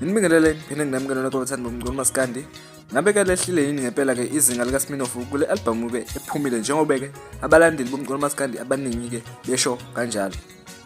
Nginibingelele ngiphinde nginamukele kwabathandi bomculo maskandi. Ngabe ke lehlile yini ngempela ke izinga likaSminoff kule albhamu ke ephumile njengoba ke abalandeli bomculo maskandi abaningi ke besho kanjalo.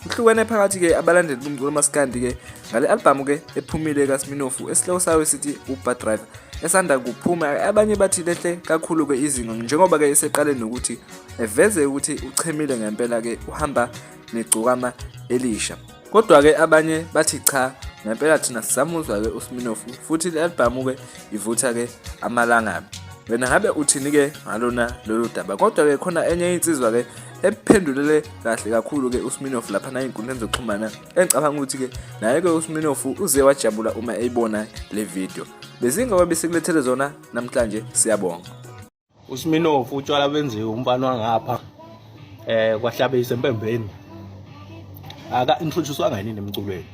Kuhlukene phakathi ke abalandeli bomculo maskandi ke ngale albhamu ke ephumile kaSminoff esihloko sayo sithi uBad Driver esanda kuphuma. Abanye bathi lehle kakhulu ke izinga njengoba ke eseqale nokuthi eveze ukuthi uchemile ngempela ke uhamba negcokama elisha. Kodwa-ke abanye bathi cha, ngempela thina sisamuzwa-ke uSminofu futhi le albhamu-ke ivutha-ke amalangabi. Wena ngabe uthini-ke ngalona lolu daba? Kodwa-ke khona enye insizwa-ke ephendulele kahle kakhulu-ke uSminofu laphana ey'nkundleni zokuxhumana engicabanga ukuthi-ke naye-ke uSminofu uze wajabula uma eyibona le video. Bezingabe besikulethele zona namhlanje, siyabonga. USminofu utshwala benziwe umfana wangapha kwahlabisa empembeni. Aka introducewa yini emculweni.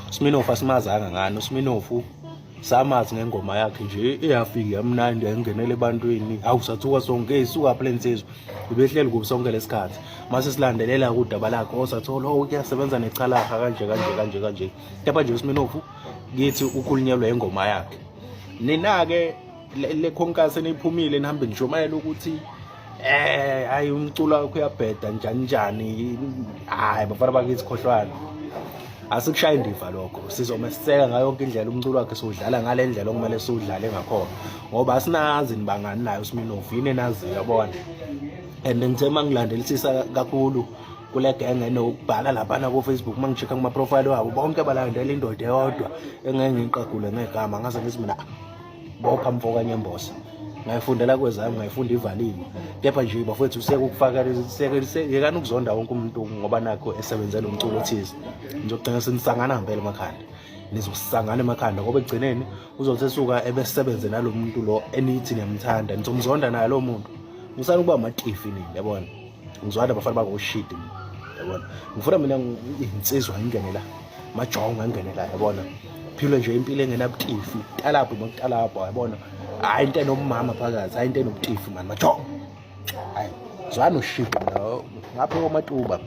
USminofu asimazanga ngani. USminofu samazi ngengoma yakhe nje eyafika yamnandi yangenela ebantwini. Hawu, sathuka sonke, isuka phela insizwa. Ibehleli kubi sonke lesikhathi. Mase silandelela kudaba lakhe osathola oh kuyasebenza nechalaha kanje kanje kanje kanje. Kepha nje uSminofu kithi ukhulunyelwa ingoma yakhe. Nina-ke le khonkasi eniphumile nihambe nishumayela ukuthi hayi umculo wakho uyabheda njani njani. Hayi bafana bakithi, khohlwana, asikushayi indiva lokho. Sizomeseka ngayo yonke indlela umculo wakhe, siwudlala ngale ndlela okumele siwudlale ngakhona ngoba asinazi nibangani naye uSminoff, yini enaziyo yabona. And ngithe uma ngilandelisisa kakhulu kule genge enokubhala laphana ko-Facebook, uma ngi-check-a kuma-profile wabo bonke balandela indoda eyodwa engeke ngiyiqagule ngegama, ngase ngithi mina bopha mfo kanyembosa, ngayifundela kwezami, ngayifunda ivaliwe. Kepha nje bafowethu, siyeke ukufaka, yekani ukuzonda wonke umuntu ngoba nakho esebenzela umculo othize. Nizogcina senisangana ngempela emakhanda, nizosangana emakhanda ngoba ekugcineni uzothi esuka ebesebenze nalo muntu lo enithi niyamthanda, nizomzonda naye lo muntu. Ngisana ukuba amatifi nini, yabona. Ngizwana abafana bangoshidi mina, yabona. Ngifuna mina insizwa ingene la, majongo angene la, yabona. Philwe nje impilo engenabutifi, talabho makutalabho, yabona. Hayi into enomama phakathi, hayi into enobutifi mani, majongo. Hayi zwana ushidi ngapha komatuba.